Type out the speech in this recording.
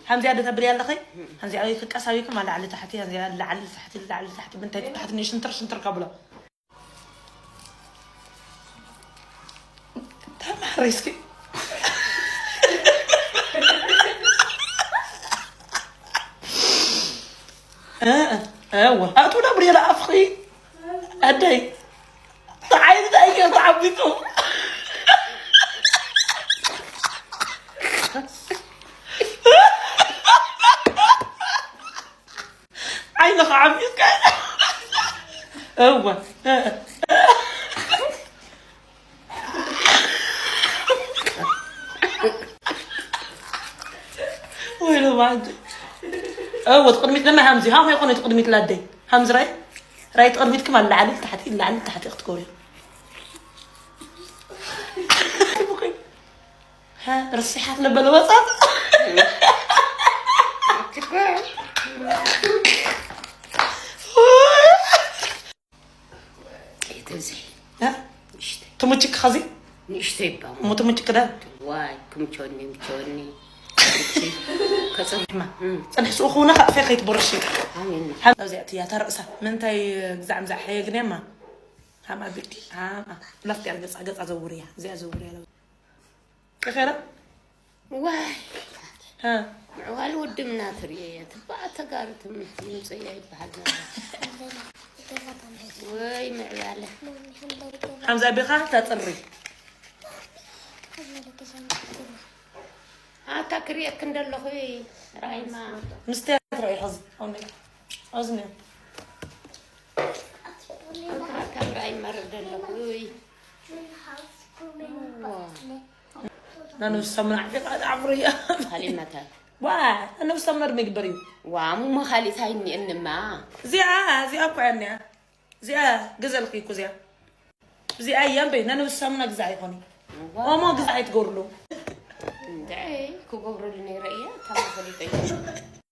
ከምዚኣ ዶ ተብልያ ኣለኺ? ከምዚኣ ወይ ክቀሳዊኩም ኣላዕሊ ታሕቲ፣ ከምዚኣ ላዕሊ ታሕቲ፣ ላዕሊ ታሕቲ፣ ምንታይ ታሕቲ ንሽንትር ሽንትር ከብሎ። ተማሃሪ እስኪ። እ፣ እ፣ እወ። ኣቱ ነብሪ ለኣፍኺ። ኣደይ። ተዓይኑ ተኣየር ተዓቢጡ። ዓይንኻ ዓቢጥካ። እወ። ወይ ሎማዓንቲ። እወ፣ እቲ ቅድሚት ድማ ሃምዚ። ሃም ይኾነ እቲ ቅድሚት ላደይ። ሃምዚ ራይ። ራይ እቲ ቅድሚት ክም ኣላዓሊ ታሕቲ፣ ላዓሊ ታሕቲ ክትገብሪ። ሃ፣ ርሲሓት ነበለ ወጻት። እተዚ ሃ? ንእሽተይ። ትሙችክ ኸዚ? ንእሽተይ እባ። እሞ ትሙችክ ዳ? ዋይ፣ ክምቸወኒ፣ ምቸወኒ። ከጽንሕ። እማ። እም። ጽንሕ ስኡ ክውነ ካፌ ከይትቦርሺ። ኣሜን። ሃ፣ ኣብዚኣ እያ እታ ርእሳ። ምንታይ ግዛዕ ምዛዕ ሕየ ግን እማ? ሃማ ብልቲ። ሃማ። ላፍቲ ኣርገጻ፣ ገጻ ዘውርያ። እዚኣ ዘውርያ። ከኸራ? ዋይ። ሃ። ምዕባለ ወድምና ትርእየ እያ። ትባዕ ተጋሩ ትምህርቲ ይምፀያ ይበሃል ነበር። ወይ ምዕባለ። ሓምዛ ቢኻ ተፅሪ። ኣታ ክርእየክ እንደለኹ ራይማ። ምስትያት ራይ ሐዚ። ኣውኒ። ኣዝኒ። ኣታ ራይ መርደለኹ። ናነብስ ሳሙና ዓፊኻ ኣፍርያ። ሃሊመታ። ዋ፣ ናነብስ ሳሙና ድማ ይግበር እዩ። ዋ፣ ሙማ ካሊእ ታይ እኒኤንማ? እዚኣ፣ እዚኣ እኮ እያ እኒኣ። እዚኣ ገዘልኪ እኮ እዚኣ። እዚኣ እያ እምበይ፣ ናነብስ ሳሙና ግዛዕ ይኾኒ። ዋ። ኦሞ ግዛዕ ኣይትገብርሉ። እንድዒ፣ ክገብረሉ ነይረ እየ፣ ታማ ፈሊጠ እየ።